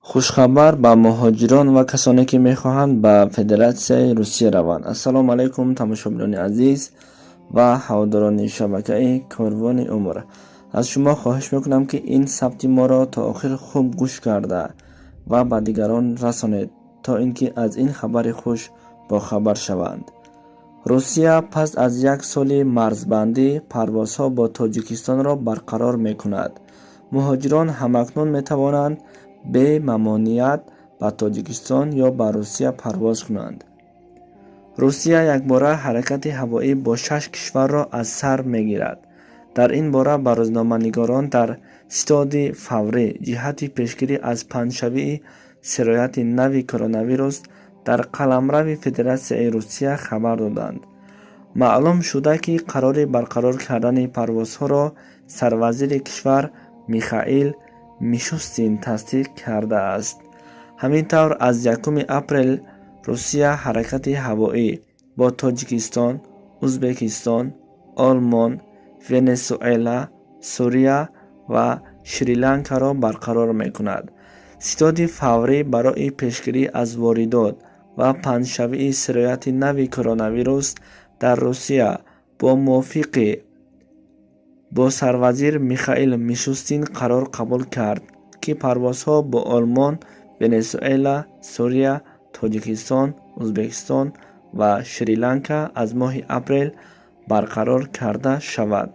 Хушхабар ба муҳоҷирон ва касоне, ки мехоҳанд ба Федератсияи Русия раванд. Ассалому алайкум, тамошобинони азиз ва ҳаводорони шабакаи Корвони Умр. Аз шумо хоҳиш мекунам, ки ин сабти моро то охир хуб гӯш карда ва ба дигарон расонед, то ин ки аз ин хабари хуш бохабар шаванд. Русия пас аз як соли марзбандӣ парвозҳо бо Тоҷикистонро барқарор мекунад. Муҳоҷирон ҳамакнун метавонанд бемамониат ба Тоҷикистон ё ба Русия парвоз кунанд. Русия якбора ҳаракати ҳавоӣ бо шаш кишварро аз сар мегирад. Дар ин бора ба рӯзноманигорон дар ситоди фаврӣ ҷиҳати пешгирӣ аз паҳншавии сирояти нави коронавирус дар қаламрави Федератсияи Русия хабар доданд. Маълум шуда, ки қарори барқарор кардани парвозҳоро сарвазири кишвар Михаил Мишустин тасдиқ кардааст. Ҳамин тавр, аз 1 апрел Русия ҳаракати ҳавоӣ бо Тоҷикистон, Узбекистон, Олмон, Венесуэла, Сурия ва Шри-Ланкаро барқарор мекунад. Ситоди фаврӣ барои пешгирӣ аз воридот ва паҳншавии сирояти нави коронавирус дар Русия бо мувофиқи бо сарвазир Михаил Мишустин қарор қабул кард, ки парвозҳо бо Олмон, Венесуэла, Сурия, Тоҷикистон, Узбекистон ва Шри-Ланка аз моҳи апрел барқарор карда шавад,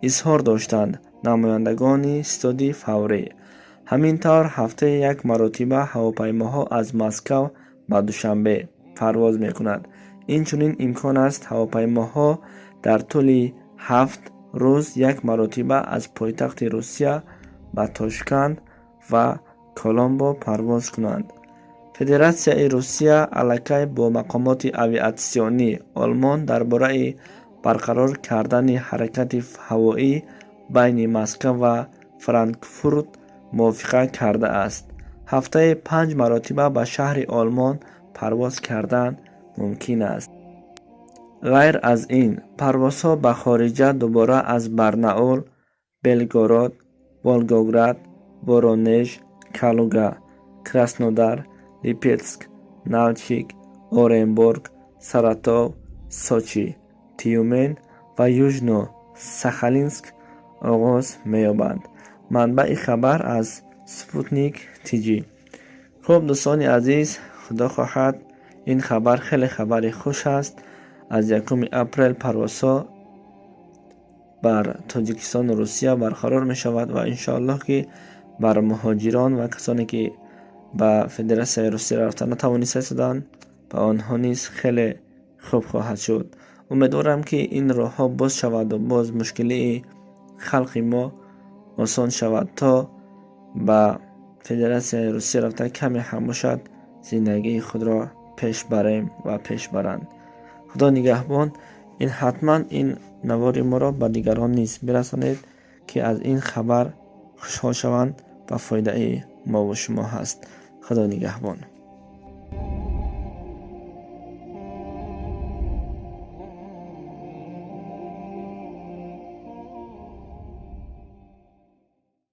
изҳор доштанд намояндагони ситоди фаврӣ. Ҳамин тавр, ҳафтаи як маротиба ҳавопаймоҳо аз Москав ба Душанбе парвоз мекунад. Инчунин имкон аст, ҳавопаймоҳо дар тӯли 7 рӯз як маротиба аз пойтахти Русия ба Тошканд ва Коломбо парвоз кунанд. Федератсияи Русия аллакай бо мақомоти авиатсионии Олмон дар бораи барқарор кардани ҳаракати ҳавоӣ байни Москав ва Франкфурт мувофиқа кардааст. Ҳафтаи панҷ маротиба ба шаҳри Олмон парвоз кардан мумкин аст. Ғайр аз ин, парвозҳо ба хориҷа дубора аз Барнаул, Белгород, Волгоград, Воронеж, Калуга, Краснодар, Липетск, Налчик, Оренбург, Саратов, Сочи, Тюмен ва Южно Сахалинск оғоз меёбанд. Манбаи хабар аз Спутник ТЖ. Хуб, дӯстони азиз, худо хоҳад, ин хабар хеле хабари хуш аст. Аз 1 апрел парвозҳо бар Тоҷикистону Русия барқарор мешавад ва иншоаллоҳ, ки бар муҳоҷирон ва касоне, ки ба Федератсияи Русия рафта натавониста истоданд, ба онҳо низ хеле хуб хоҳад шуд. Умедворам, ки ин роҳҳо боз шаваду боз мушкилии халқи мо осон шавад, то ба Федератсияи Русия рафта каме ҳам бошад зиндагии худро пеш барем ва пеш баранд. Худо нигаҳбон. Ин ҳатман ин навори моро ба дигарон низ бирасонед, ки аз ин хабар хушҳол шаванд ва фоидаи мову шумо ҳаст. Худо нигаҳбон.